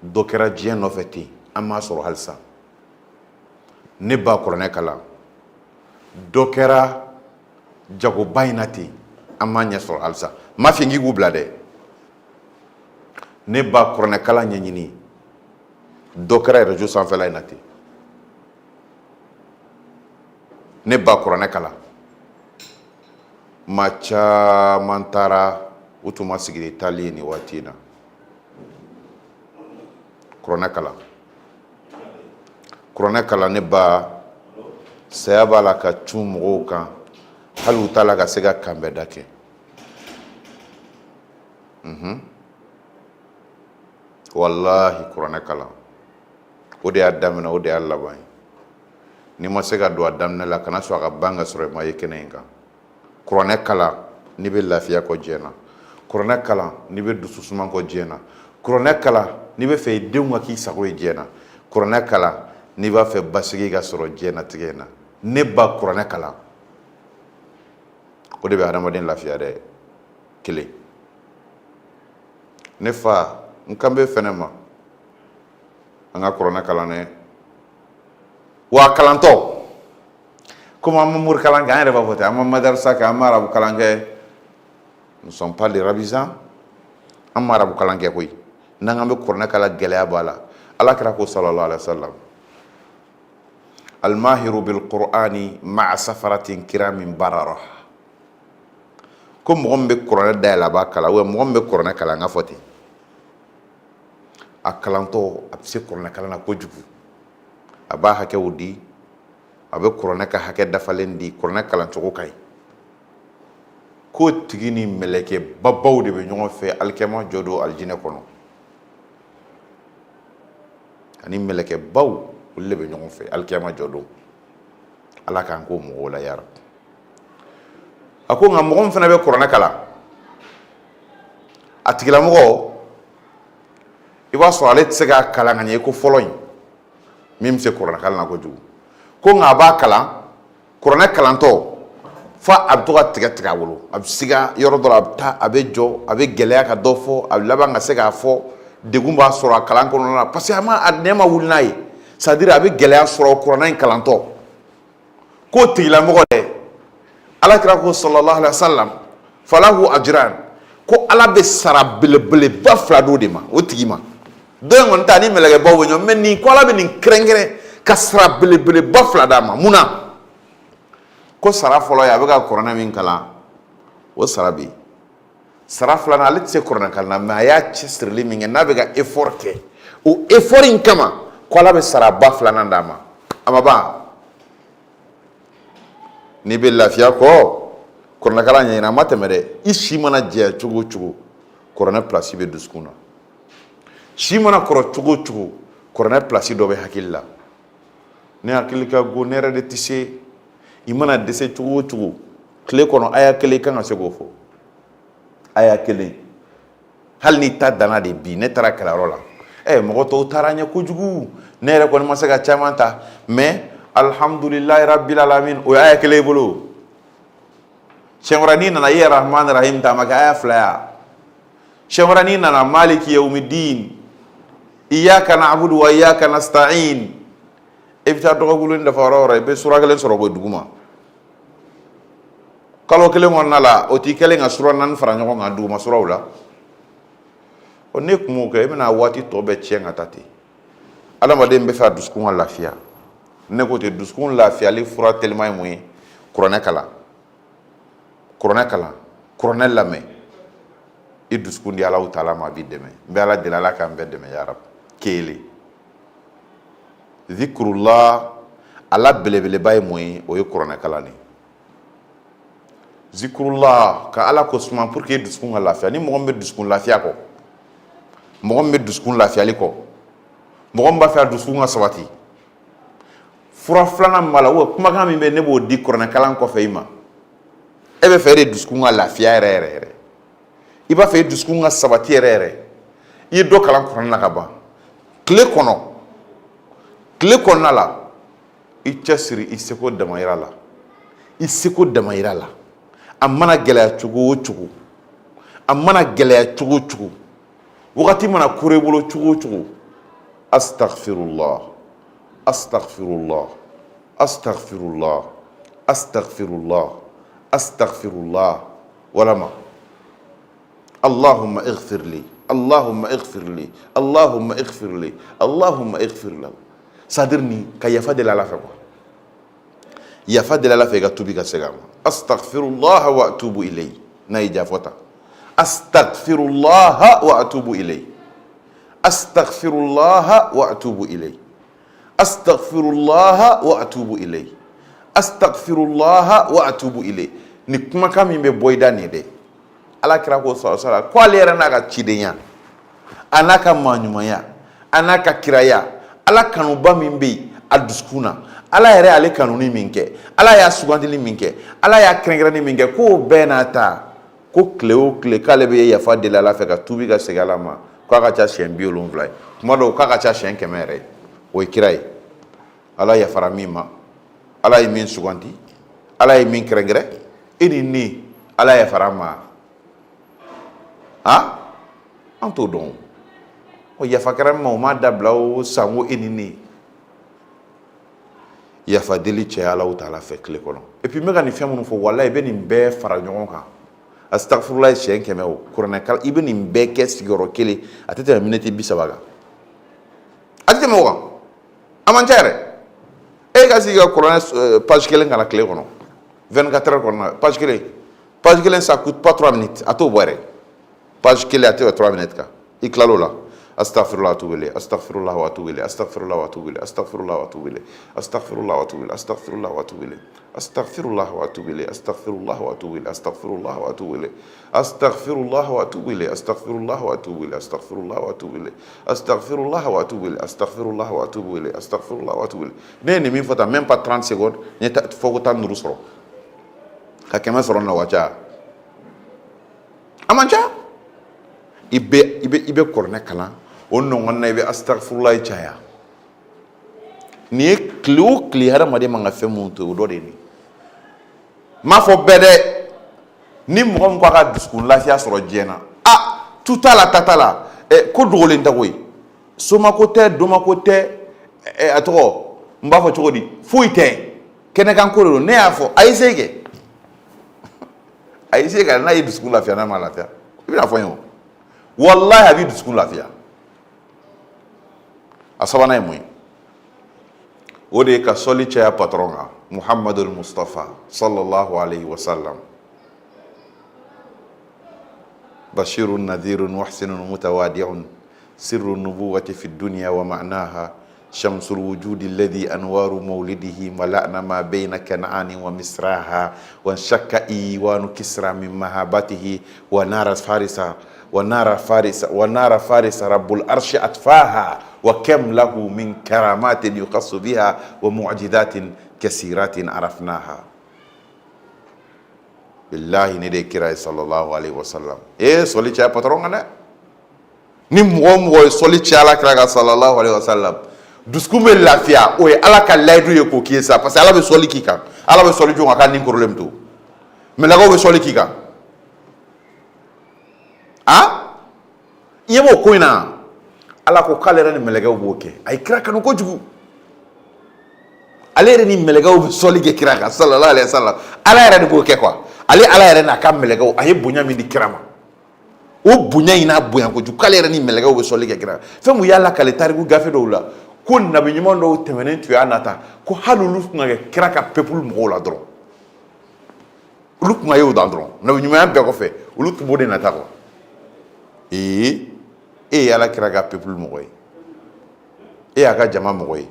dɔ kɛra diɲɛ nɔfɛ ten, an m'a sɔrɔ halisa. Ne ba, kuranɛ kalan, dɔ kɛra jagoba in na ten, an m'a ɲɛ sɔrɔ halisa. N m'a f'i k'i k'u bila dɛ. Ne ba, kuranɛ kalan ɲɛɲini, dɔ kɛra réseau sanfɛla in na ten. Ne ba, kuranɛ kalan, maa caman taara, u tun ma sigi ni taali ye nin waati in na. Kuranɛ kalan, kuranɛ kalan. Ne ba, saya b'a la ka cun mɔgɔw kan, hali u t'a la ka se ka kanbɛda kɛ. Walahi, kuranɛ kalan, o de y'a daminɛ, o de y'a laban ye. N'i ma se ka don a daminɛ la, kana sɔn a ka ban ka sɔrɔ i ma ye kɛnɛ in kan. Kuranɛ kalan, n'i bɛ lafiya kɔ diɲɛ na. Kuranɛ kalan, n'i bɛ dususuma kɔ diɲɛ na. Kuranɛ kalan, n'i bɛ fɛ i denw ka k'i sago ye diɲɛ na. Kuranɛ kalan, n'i b'a fɛ basigi ka sɔrɔ diɲɛ natigɛ in na. Ne ba, kuranɛ kalan, o de bɛ hadamaden lafiya dɛ. Kelen, ne fa, n kan bɛ fɛnɛ ma, an ka kuranɛ kalan dɛ. Wa a kalantɔ, komi an ma mori kalan kɛ, an yɛrɛ b'a fɔ ten, an ma madarasa kɛ, an ma arabu kalan kɛ, nous sommes pas des arabisants, an ma arabu kalan kɛ koyi. N'an k'an bɛ kuranɛ kalan, gɛlɛya b'a la. Ala kira ko, sallallahu alaihi wa sallam, almahiru bil qur'ani ma'a safaratin kiramin barara. Ko mɔgɔ min bɛ kuranɛ dayɛlɛ, a b'a kalan, ou mɔgɔ min bɛ kuranɛ kalan, an ka fɔ ten, a kalantɔ, a bɛ se kuranɛ kalan na kojugu, a b'a hakɛw di, a bɛ kuranɛ ka hakɛ dafalen di, kuranɛ kalancogo ka ɲi. K'o tigi ni mɛlɛkɛ babaw de bɛ ɲɔgɔn fɛ alikiyama jɔ don alijinɛ kɔnɔ. Ani mɛlɛkɛ baw, olu de bɛ ɲɔgɔn fɛ alikiyama jɔ don. Ala k'an k'o mɔgɔw la, yarabi. A ko nka mɔgɔ min fana bɛ kuranɛ kalan, a tigilamɔgɔ, i b'a sɔrɔ ale tɛ se k'a kalan ka ɲɛ i ko fɔlɔ in min bɛ se kuranɛ kalan na kojugu. Ko nka a b'a kalan, kuranɛ kalantɔ fa a bɛ to ka tigɛ tigɛ a bolo, a bɛ siga yɔrɔ dɔ la, a bɛ taa, a bɛ jɔ, a bɛ gɛlɛya ka dɔ fɔ, a bɛ laban ka se k'a fɔ. Degun b'a sɔrɔ a kalan kɔnɔna na parce que a ma a nɛn ma wuli n'a ye, c'est à dire a bɛ gɛlɛya sɔrɔ kuranɛ in kalantɔ. K'o tigilamɔgɔ dɛ, Ala kira ko sallallahu alaihi wa sallam, falahu ajran, ko Ala bɛ sara belebeleba fila d'o de ma, o tigi ma. Dɔ in kɔni ta ni mɛlɛkɛbaw bɛ ɲɔgɔn, mais nin ko Ala bɛ nin kɛrɛnkɛrɛn ka sara belebeleba fila d'a ma. Mun na? Ko sara fɔlɔ ye, a bɛ ka kuranɛ min kalan, o sara bɛ yen. Sara filanan, ale tɛ se kuranɛ kalan na, mais a y'a cɛsirili min kɛ, n'a bɛ ka effort kɛ, o effort in kama, ko Ala bɛ saraba filanan d'a ma. A ma ban. N'i bɛ lafiya kɔ, kuranɛkalan ɲɛɲini. A ma tɛmɛ dɛ. I si mana jɛya cogo o cogo, kuranɛ place bɛ dusukun na. Si mana kɔrɔ cogo o cogo, kuranɛ place dɔ bɛ hakili la. Ne hakili ka go, ne yɛrɛ de tɛ se. I mana dɛsɛ cogo o cogo, tile kɔnɔ aya kelen, i kan ka se k'o fɔ, aya kelen. Hali n'i ta danna de bi, ne taara kalanyɔrɔ la, ɛ, mɔgɔ tɔw taara ɲɛ kojugu, ne yɛrɛ kɔni ma se ka caman ta, mais alhamdulilayi rabbil alamin, o ye aya kelen i bolo. Siɲɛ wɛrɛ n'i nana, i ye rahman rahim ta, a ma kɛ aya fila ya? Siɲɛ wɛrɛ n'i nana, maliki yawmidin, iyyaka na'budu wa iyyaka nasta'in, i bɛ taa dɔgɔkun dafa yɔrɔ o yɔrɔ, i bɛ sura kelen sɔrɔ k'o duguma. Kalo kelen kɔnɔna la, o t'i kɛlen ka sura naani fara ɲɔgɔn kan duguma suraw la. O ne kun m'o kɛ, i bɛna waati tɔ bɛɛ tiɲɛ ka taa ten. Adamaden bɛ fɛ a dusukun ka lafiya. Ne ko ten, dusukun lafiyali fura teliman ye mun ye? Kuranɛ kalan, kuranɛ kalan, kuranɛ lamɛn. I dusukun di Alahu taala ma, a b'i dɛmɛ. N bɛ Ala deli, Ala k'an bɛɛ dɛmɛ, yarabi. Kelen, zikurula, ala belebeleba ye mun ye? O ye kuranɛ kalan de ye. Zikurula, ka Ala ko suma pour que i dusukun ka lafiya. Ni mɔgɔ min bɛ dusukun lafiya kɔ, mɔgɔ min bɛ dusukun lafiyali kɔ, mɔgɔ min b'a fɛ a dusukun ka sabati, fura filanan min b'a la, o kumakan min bɛ, ne b'o di kuranɛ kalan kɔfɛ i ma. E bɛ fɛ e de dusukun ka lafiya yɛrɛ yɛrɛ yɛrɛ, i b'a fɛ i dusukun ka sabati yɛrɛ yɛrɛ, i ye dɔ kalan kuranɛ na ka ban, tile kɔnɔ, tile kɔnɔna la, i cɛsiri i seko damayira la, i seko damayira la, a mana gɛlɛya cogo o cogo, a mana gɛlɛya cogo o cogo, wagati mana koro i bolo cogo o cogo, astaghfirullah, astaghfirullah, astaghfirullah, astaghfirullah, astaghfirullah, walama allahumma ighfirli, allahumma ighfirli, allahumma ighfirli, allahumma ighfirli. C'est à dire ni ka yafa deli Ala fɛ quoi, yafa deli Ala fɛ, i ka tubi ka segin a ma. Astaghfirullah wa atubu ilayhi. N'a y'i diya, fɔ tan: astaghfirullah wa atubu ilayhi, astaghfirullah wa atubu ilayhi, astaghfirullah wa atubu ilayhi, astaghfirullah wa atubu ilayhi. Ni kumakan min bɛ bɔ i da nin dɛ, Ala kira ko sɔrɔ sɔrɔ ko ale yɛrɛ n'a ka cidenya, a n'a ka maaɲumanya, a n'a ka kiraya, Ala kanuba min bɛ yen a dusukun na, Ala yɛrɛ y'ale kanuni min kɛ, Ala y'a sugandili min kɛ, Ala y'a kɛrɛnkɛrɛnni min kɛ, k'o bɛɛ n'a ta, ko tile o tile k'ale bɛ yafa deli Ala fɛ ka tubi ka segin Ala ma, k'a ka ca siɲɛ 70 ye, kuma dɔw k'a ka ca siɲɛ 100 yɛrɛ ye. O ye kira ye, Ala yafara min ma, Ala ye min sugandi, Ala ye min kɛrɛnkɛrɛn. E ni ne, Ala yafara an ma? Han, an t'o dɔn. O yafa kɛra min ma, o m'a dabila o sanko e ni ne. Yafa deli cɛ Alahu taala fɛ tile kɔnɔ. Et puis n bɛ ka nin fɛn minnu fɔ, walayi, i bɛ nin bɛɛ fara ɲɔgɔn kan, astagfirulayi siɲɛ 100, o kuranɛ kalan, i bɛ nin bɛɛ kɛ sigiyɔrɔ kelen, a tɛ tɛmɛ miniti 30 kan, a tɛ tɛmɛ o kan, a man ca yɛrɛ. E ka sigi ka kuranɛ page kelen kalan tile kɔnɔ, 24 heures kɔnɔna, page kelen, page kelen, ça coûte pas 3 minutes, a t'o bɔ yɛrɛ. Page kelen, a tɛ tɛmɛ 3 minutes kan, i tilal'o la. Astaghfirullah wa atubu ilayh, astaghfirullah wa atubu ilayh, astaghfirullah wa atubu ilayh, astaghfirullah wa atubu ilayh, astaghfirullah wa atubu ilayh, astaghfirullah wa atubu ilayh, astaghfirullah wa atubu ilayh, astaghfirullah wa atubu ilayh, astaghfirullah wa atubu ilayh, astaghfirullah wa atubu ilayh, astaghfirullah wa atubu ilayh, astaghfirullah wa atubu ilayh, astaghfirullah wa atubu ilayh, astaghfirullah wa atubu ilayh, astaghfirullah wa atubu ilayh. Ne ye nin min fɔ tan, même pas 30 secondes, n ye fɔko 15 sɔrɔ ka 100 sɔrɔ nin na, o ka ca, a man ca. I bɛ kuranɛ kalan o nɔngɔn na, i bɛ astaghfirullah caya. Nin ye tile o tile hadamaden man ka fɛn mun to yen, o dɔ de ye nin ye. N m'a fɔ bɛɛ dɛ. Ni mɔgɔ min ko a ka dusukun lafiya sɔrɔ diɲɛ na, a tu t'a la, ta t'a la, ko dogolen tɛ koyi, somako tɛ, domako tɛ, a tɔgɔ n b'a fɔ cogo di, foyi tɛ, kɛnɛkan ko de don. Ne y'a fɔ, a ye se kɛ, a ye se ka n'a ye dusukun lafiya, n'a ma lafiya, i bɛna fɔ n ye o. Walahi, a b'i dusukun lafiya. A sabanan ye mun ye? O de ye ka sɔli caya patɔrɔn kan, Muhamadul Mustafa sallallahu alaihi wasallam. Bashirun nadhirun muhsinun mutawadi'un, sirru nubuwati fi dunya wa ma'naha, shamsul wujudi alladhi anwaru mawlidihi mala'na ma bayna kan'ani wa misraha, wa shakka iwanu kisra min mahabatihi, wa nara farisa wa nara farisa wa nara farisa rabbul arshi atfaha, wa kam lahu min karamatin yuqassu biha wa mu'jizatin kasiratin arafnaha. Billahi, ne de ye kira ye sallallahu alaihi wasallam. E sɔli caya patɔrɔn kan dɛ. Ni mɔgɔ o mɔgɔ ye sɔli caya ala kira kan sallallahu alaihi wasallam, dusukun bɛ lafiya. O ye ala ka layidu ye k'o k'i ye sa, parce que ala bɛ sɔli k'i kan, ala bɛ sɔli jɔn kan k'a ni kɔrɔlen to, mɛlɛkɛw bɛ sɔli k'i kan. A i ɲɛ b'o ko in na, ala ko k'ale yɛrɛ ni mɛlɛkɛw b'o kɛ. A ye kira kanu kojugu, ale yɛrɛ ni mɛlɛkɛw bɛ sɔli kɛ kira kan sallallahu alaihi wasallam. Ala yɛrɛ de b'o kɛ quoi, ale ala yɛrɛ n'a ka mɛlɛkɛw. A ye bonya min di kira ma, o bonya in n'a bonya kojugu, k'ale yɛrɛ ni mɛlɛkɛw bɛ sɔli kɛ kira. Fɛn mun y'a lakale tariku gafe dɔw la ko nabi ɲuman dɔw tɛmɛnen tun y'a nata, ko hali olu tun ka kɛ kira ka peuple mɔgɔw la dɔrɔn, olu tun ka ye o dan dɔrɔn, nabi ɲumanya bɛɛ kɔfɛ, olu tun b'o de nata quoi. Ee, e ye ala kira ka peuple mɔgɔ ye, e y'a ka jama mɔgɔ ye,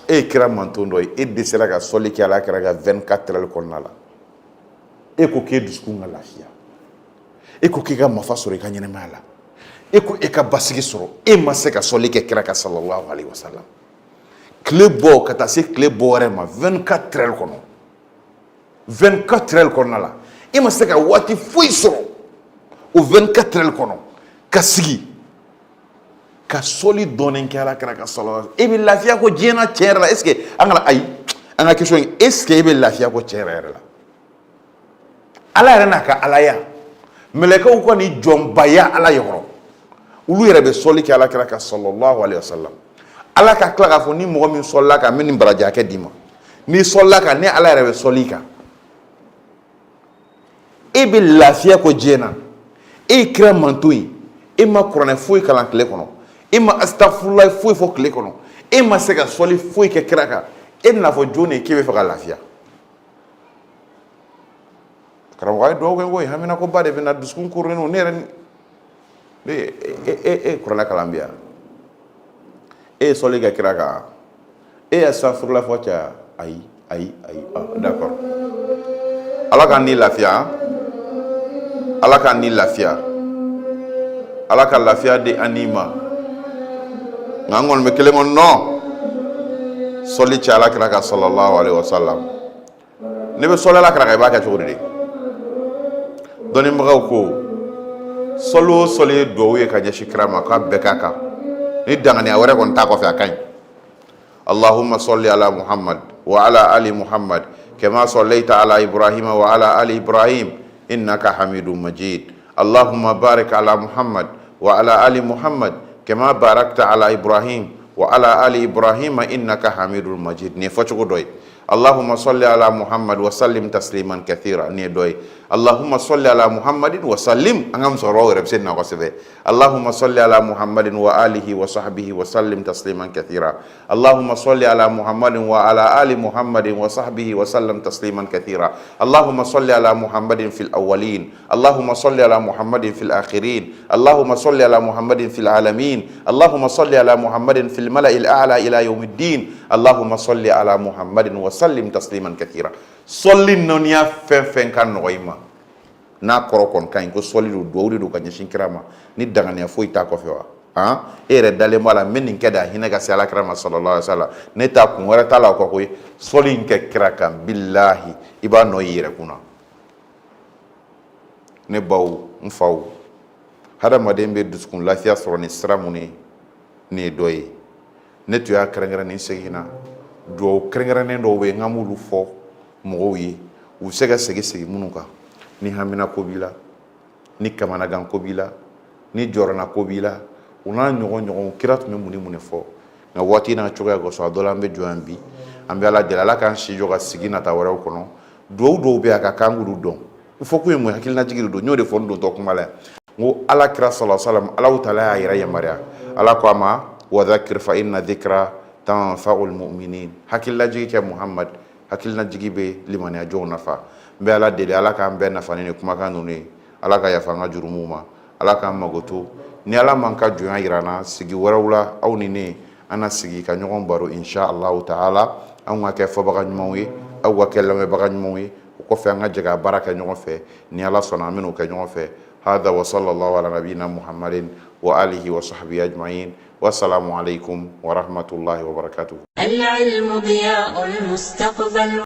e ye kira manton dɔ ye, e dɛsɛra ka sɔli kɛ ala kira ka 24 heures kɔnɔna la. E ko k'e dusukun ka lafiya, e ko k'e ka mafa sɔrɔ i ka ɲɛnɛmaya la, e ko e ka basigi sɔrɔ, e ma se ka sɔli kɛ kira ka sallallahu alaihi wasallam tile bɔ ka taa se tile bɔ wɛrɛ ma 24 heures kɔnɔ. 24 heures kɔnɔna la, e ma se ka waati foyi sɔrɔ o 24 heures kɔnɔ ka sigi ka sɔli dɔɔnin kɛ ala kira ka sallallahu. E bɛ lafiya ko diɲɛ na tiɲɛ yɛrɛ la? Est ce que an kana, ayi, an ka question ye, est ce que e bɛ lafiya ko tiɲɛ yɛrɛ yɛrɛ la? Ala yɛrɛ n'a ka alaya, mɛlɛkɛw ka ni jɔnbaya ala yɔrɔ, olu yɛrɛ bɛ sɔli kɛ ala kira ka sallallahu alaihi wasallam. Ala ka tila k'a fɔ ni mɔgɔ min sɔlila kan, n bɛ nin baraji hakɛ d'i ma. N'i sɔlila kan, ne ala yɛrɛ bɛ sɔli kan. E bɛ lafiya ko diɲɛ na, e ye kira manton ye, e ma kuranɛ foyi kalan tile kɔnɔ, e ma astafurulayi foyi fɔ tile kɔnɔ, e ma se ka sɔli foyi kɛ kira kan, e bɛna fɔ jɔn de ye k'e bɛ fɛ ka lafiya? Karamɔgɔ, a ye dugawu kɛ koyi, hamina ko ba de bɛ na, dusukun koronnen don ne yɛrɛ. Ne e kuranɛ kalan bi yan, e ye sɔli kɛ kira kan, e ye astafurulayi fɔ caya? Ayi, ayi, ayi. Ah, d'accord, ala k'an ni lafiya, ala k'an ni lafiya, ala ka lafiya di an ni ma. Nka an kɔni bɛ kelen kɔni nɔ, sɔli cɛ ala kira kan sallallahu alaihi wasallam. Ne bɛ sɔli ala kira kan, i b'a kɛ cogo di de? Dɔnnibagaw ko sɔli o sɔli ye duwawu ye ka ɲɛsin kira ma, k'a bɛɛ k'a kan, ni danganiya wɛrɛ kɔni t'a kɔfɛ, a ka ɲi. Allahumma salli ala Muhammad wa ala ali Muhammad kama sallaita ala Ibrahim wa ala ali Ibrahim innaka Hamidum Majid. Allahumma barik ala Muhammad wa ala ali Muhammad kama barakta ala Ibrahim wa ala ali Ibrahim innaka Hamidum Majid. Nin ye fɔcogo dɔ ye. Allahumma salli ala Muhammad wa sallim tasliman kathira, nin ye dɔ ye. Allahumma salli ala Muhammadin wa sallim, an ka musokɔrɔbaw yɛrɛ bɛ se nin na kosɛbɛ. Allahumma salli ala Muhammadin wa alihi wa sahbihi wa sallim tasliman kathira. Allahumma salli ala Muhammadin wa ala ali Muhammadin wa sahbihi wa sallam tasliman kathira. Allahumma salli ala Muhammadin fil awwalin. Allahumma salli ala Muhammadin fil akhirin. Allahumma salli ala Muhammadin fil alamin. Allahumma salli ala Muhammadin fil mala'il a'la ila yawmiddin. Allahumma salli ala Muhammadin wa sallim tasliman kathira. Sɔli nɔniya fɛn fɛn ka nɔgɔ i ma, n'a kɔrɔ kɔni ka ɲi ko sɔli don, duwawu de don ka ɲɛsin kira ma, ni danganiya foyi t'a kɔfɛ wa, han, e yɛrɛ dalen b'a la n bɛ nin kɛ de a hinɛ ka se ala kira ma sallallahu alaihi wasallam, ne t'a kun wɛrɛ t'a la o kɔ koyi. Sɔli in kɛ kira kan, bilahi i b'a nɔ y'i yɛrɛ kun na. Ne baw, n faw, hadamaden bɛ dusukun lafiya sɔrɔ ni sira mun ye, nin ye dɔ ye. Ne tun y'a kɛrɛnkɛrɛn nin segin na, duwawu kɛrɛnkɛrɛnnen dɔw bɛ yen n k'an b'olu fɔ mɔgɔw ye, u bɛ se ka segin segin minnu kan. Ni hamina ko b'i la, ni kamanagan ko b'i la, ni jɔrɔna ko b'i la, u n'a ɲɔgɔn ɲɔgɔn, kira tun bɛ mun ni mun de fɔ. Nka waati n'a cogoya kosɔn, a dɔ la an bɛ jɔ yan bi. An bɛ ala deli, ala k'an si jɔ ka sigi nata wɛrɛw kɔnɔ. Duwawu dɔw bɛ yen, a ka kan k'olu dɔn. U fɔ kun ye mun ye? Hakilinajigi de don. N y'o de fɔ n dontɔ kuma la yan, n ko ala kira sallallahu alaihi wasallam, Alahu taala y'a yɛrɛ yamaruya. Ala ko a ma: wa dhakir fa inna dhikra tanfa'ul mu'minin. Hakililajigi kɛ Muhammad, hakilinajigi bɛ limaniya jɔnw nafa. N bɛ ala deli, ala k'an bɛɛ nafa ni nin kumakan ninnu ye. Ala ka yafa an ka jurumuw ma, ala k'an magoto. Ni ala man ka jɔnya yira an na sigi wɛrɛw la, aw ni ne an na sigi ka ɲɔgɔn baro insha Allahu taala. Anw ka kɛ fɔbaga ɲumanw ye, aw ka kɛ lamɛnbaga ɲumanw ye. O kɔfɛ, an ka jɛ ka baara kɛ ɲɔgɔn fɛ. Ni ala sɔnna, an bɛn'o kɛ ɲɔgɔn fɛ. Hada wa sallallahu ala nabiyina Muhammadin wa alihi wa sahbihi ajma'in. Wassalamu alaikum wa rahmatullahi wa barakatuh. العلم ضياء المستقبل.